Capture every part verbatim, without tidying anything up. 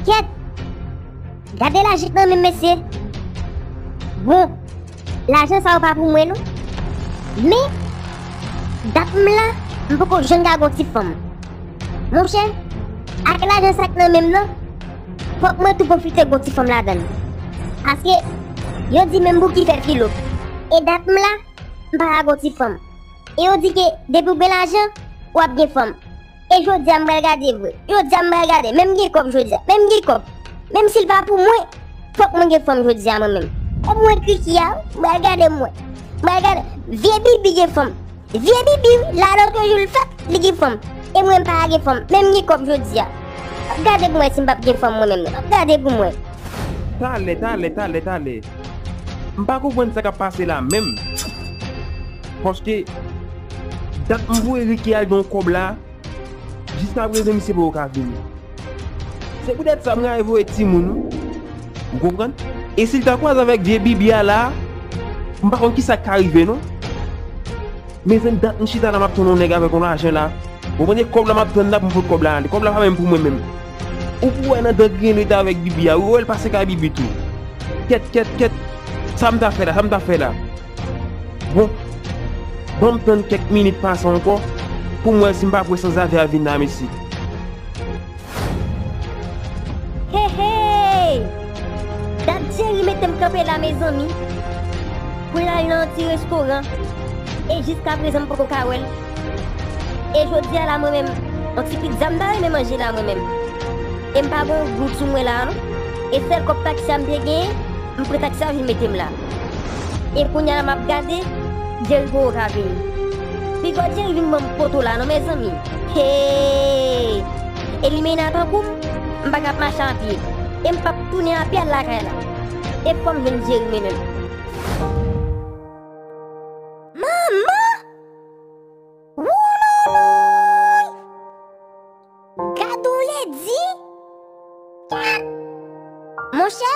Kèt! Gade lajan k nan men m, mesye. Bon, lajan sa yo pa pou mwen, non. Men, dat m la, m poko janm ka gon ti fanm. Monchè, ak lajan sa k nan men m nan, fòk mwen tou pwofite gon ti fanm ladan l. Paske, yo di menm bouki fè filo. E dat m la, m pa ka gon ti fanm. E yo di ke depi w gen lajan, w ap gen fanm. E jodi a m pral gade vre. Jodi a m pral gade. Men m gen kòb jodi a. Men m gen kòb. Menm si l pa pou mwen, fòk mwen gen fanm jodi a mwen menm. E mwen Kriki a, m pral gade mwen. M pral gade. Vye Bibi gen fanm. Vye Bibi, wi, la lòt jou l fèt, li gen fanm. E mwen m pa gen fanm. Men m gen kòb jodi a. Gade pou mwen si m p ap gen fanm mwen menm. Gade pou mwen. Talè, talè, talè, talè. M pa konprann sa k ap pase la menm. Paske, dat m voye Ricky al gen yon kòb la, jiskaprezan misye poko ka vini. Se poutèt sa m rayi voye timoun, wi. Ou konprann? E si l ta kwaze avèk vye Bibi a la, m pa konn kisa k ka rive, non. Mezanmi, dat m chita la, m ap tann yon nèg avèk yon lajan la. Ou konprann, e kòb la m ap tann la pou m pot kòb la ale. Kòb la pa menm pou mwen menm. Ou pou wè nan dan griyen li ta avèk Bibi a. Ou wè l pase kay Bibi tou. Kèt, kèt, kèt. Sa m ta fè la, sa m ta fè la. Bon, ban m tann kèk minit pase ankò pou m wè si m pa p wè sanzave a vin la, mesye. Hey, hey! Dat Jerry mete m kanpe la, mezanmi. Pou l al nan yon ti restoran. E jiskaprezan m poko ka wè l. E jodi a la, mwen menm, yon ti pitza m ta renmen manje la, mwen menm. E m pa gon goud sou mwen la, non. E sèl kòb taksi a m te genyen, m pran taksi a vin mete m la. E kounye a la m ap gade, Jerry poko ka vini. Piga Jerry vin ban m poto la non, mezanmi. Hey! E li mena tankou m, m pa ka ap mache a pye. E m p ap tounen a pye al lakay la. E fò m jwenn Jerry mwen menm. Manman! Wouloloy! Gad on ledi! Monchè,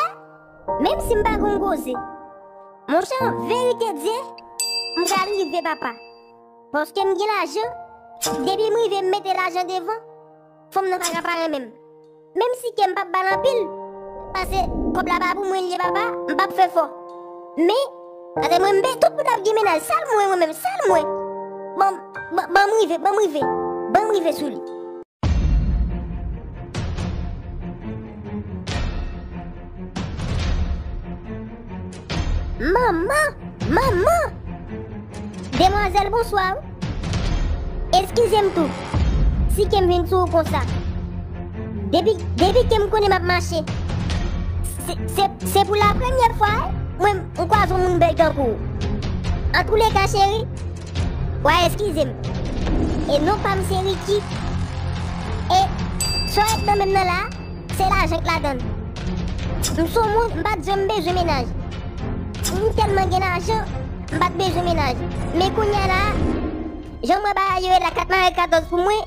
menm si m pa gon koze. Monchè, an verite Dye, m pral rive papa. Paske m gen lajan, depi m rive m mete lajan devan, fanm nan pa ka pa renmen m. Menm si kè m p ap ba l anpil, paske kòb la pa pou mwen l ye papa, m p ap fè fò. Men, paske mwen m be tout moun ap gen mennaj, sèl mwen, mwen menm, sèl mwen. Ban m, ban, ban m rive, ban m rive, ban m rive sou li. Manman! Manman! Demwazèl, bonswa wi. Eskize m tou, si ke m vin sou ou konsa. Depi, depi ke m konnen m ap mache, se, se, se pou lapremyè fwa, wi, mwen, m kwaze yon moun bèl tankou ou. Antouleka, cheri, w a eskize m. E non pa m se Ricky. E sa w ap nan men m nan la, se lajan k ladan l. M se yon moun, m pa t janm bezwen mennaj. M tèlman gen lajan, m pa t bezwen mennaj. Men kounye a la, jan m wè bagay yo ye la, kat mare katòz pou mwen,